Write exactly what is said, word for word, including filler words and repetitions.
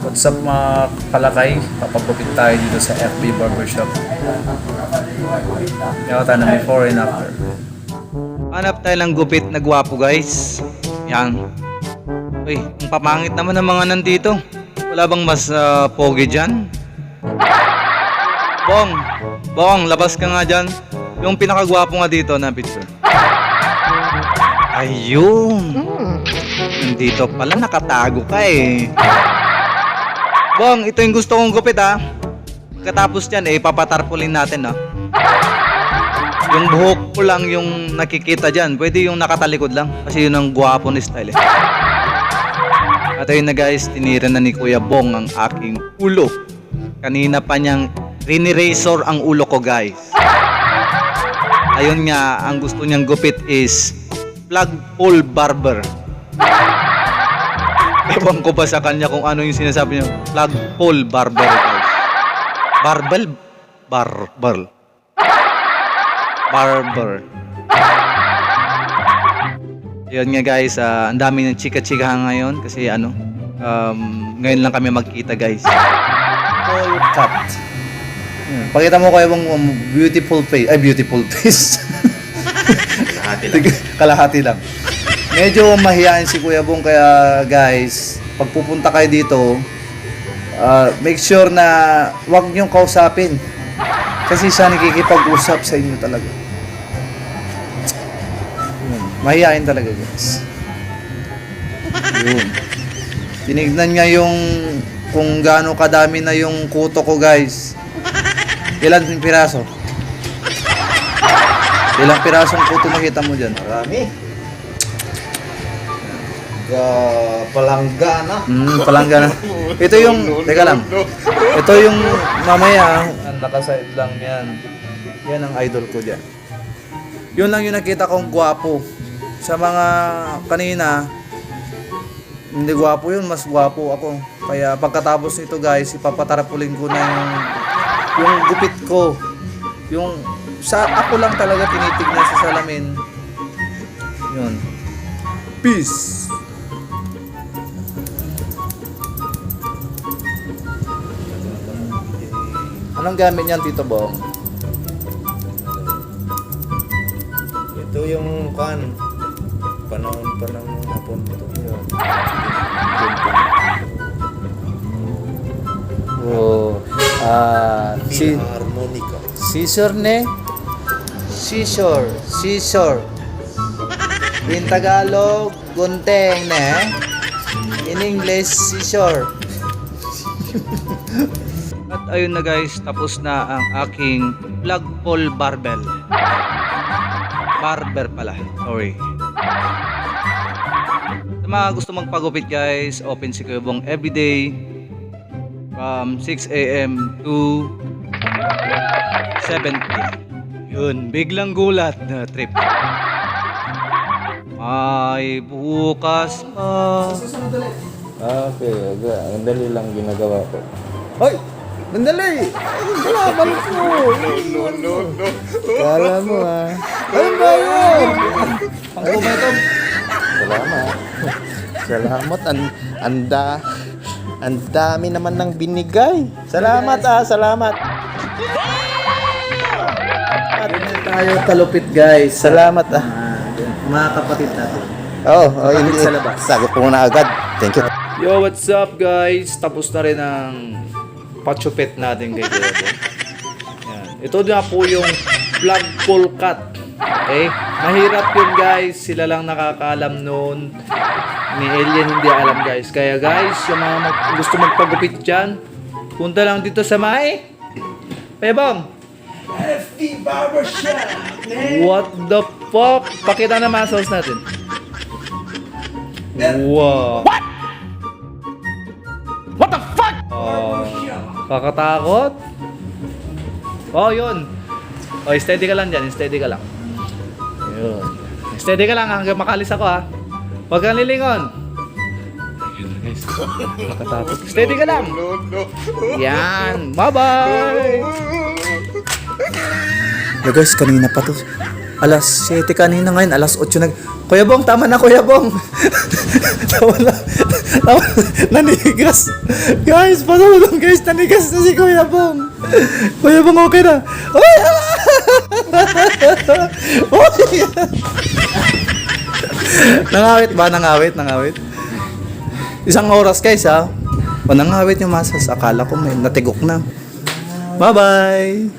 What's up, mga kalakay? Papagupit tayo dito sa F B Barbershop. Yawa tayo ng before and after. Hanap tayo ng gupit na gwapo, guys. Yan. Uy, ang papangit naman ng mga nandito. Wala bang mas, ah, pogi dyan? Bong, Bong, labas ka nga dyan. Yung pinakagwapo nga dito na picture. Ayun. Nandito pala, nakatago ka eh. Bong, ito yung gusto kong gupit, ha. Pagkatapos niyan, eh, papatarpaulin natin, no? Yung buhok ko lang yung nakikita dyan. Pwede yung nakatalikod lang. Kasi yun ang gwapo ni style, eh. At ayun na, guys, tinira na ni Kuya Bong ang aking ulo. Kanina pa niyang rinirazor ang ulo ko, guys. Ayun nga, ang gusto niyang gupit is flagpole barber. Ewan ko ba sa kanya kung ano yung sinasabi niya. Flagpole barber, guys. Barbel? Barber. Barber. Yun nga, guys, ah, ang daming chika-chikahan ngayon kasi ano, um, ngayon lang kami magkita, guys. Full cut. Yun. Pakita mo, Kuya Bong, um, beautiful face. Ay, beautiful face. Kalahati lang. Kalahati lang. Medyo mahiyain si Kuya Bong, kaya guys, pagpupunta kayo dito, ah, make sure na wag niyong kausapin. Kasi siya nakikipag-usap sa inyo talaga. Yun. Mahiyain talaga, guys. Yun. Tinignan niya yung kung gaano kadami na yung kuto ko, guys. Ilan piraso? Ilang pirasong kuto makita mo dyan? Marami. Ga-, palangga na. Mm, palangga na. Ito yung, teka lang. Ito yung mamaya, ang nakaside lang yan. Yan ang idol ko dyan. Yun lang yung nakita kong gwapo. Sa mga kanina, hindi gwapo yun, mas gwapo ako. Kaya pagkatapos nito, guys, ipapatarpaulin ko na yung, yung gupit ko. Yung sa ako lang talaga tinitignan sa salamin. Yun. Peace. Anong gamit niyan, Tito Bong? Ito yung, kan, panahon pa ng Hapon ito. Oh, ah, si Harmonica. Scissor ne? Scissor, scissor. In Tagalog, gunting ne. In English, scissor. At ayun na, guys, tapos na ang aking flagpole barber. Barber pala, sorry. Sa mga gusto magpagupit, guys, open si Kuya Bong everyday from six a m to seven p m. Yun, biglang gulat na trip. May bukas pa. Ah, okay, aga. Ang dali lang ginagawa ko. Hoy! Mandali! Ay, kalaban ko! No, no, no, no. Kala mo, ah. Ano ba yun? Pangko ba ito? Salamat. Salamat. An anda, ang dami naman ng binigay. Salamat, ah. Salamat. Ganyan tayo kalupit, guys. Salamat, ah. Ah, mga kapatid natin. Oo, oh, kapatid hindi, sa labas. Sagot ko na agad. Thank you. Yo, what's up, guys? Tapos na rin ang pachupet natin kay Kuya Bong. Yan. Ito na po yung flagpole cut. Okay? Mahirap yun, guys. Sila lang nakakaalam noon. Ni Alien hindi alam, guys. Kaya, guys, yung mga mag- gusto magpagupit dyan, punta lang dito sa may Pebong. F T Barbershop, man. What the fuck? Pakita na muscles natin. Wow. What? What the fuck? Oh, kakatakot. Oh, yun. Oh, steady ka lang dyan. Steady ka lang. Yun. Steady ka lang hanggang makalis ako, ha. Huwag kang lilingon. Yun na, guys. Nakatakot. Steady ka lang. No, no, no. Yan. Bye-bye. Yo, guys, kanina pa to. Alas siyete kanina, ngayon alas otso na. Kuya Bong, tama na, Kuya Bong. Tama na. Tama na. Nanigas. Guys, patulong, guys. Nanigas na si Kuya Bong. Kuya Bong, okay na. Uy! Uy! Nangawit ba? Nangawit? Nangawit? Isang oras, guys, ha? O, nangawit yung muscles. Akala ko may natigok na. Bye-bye!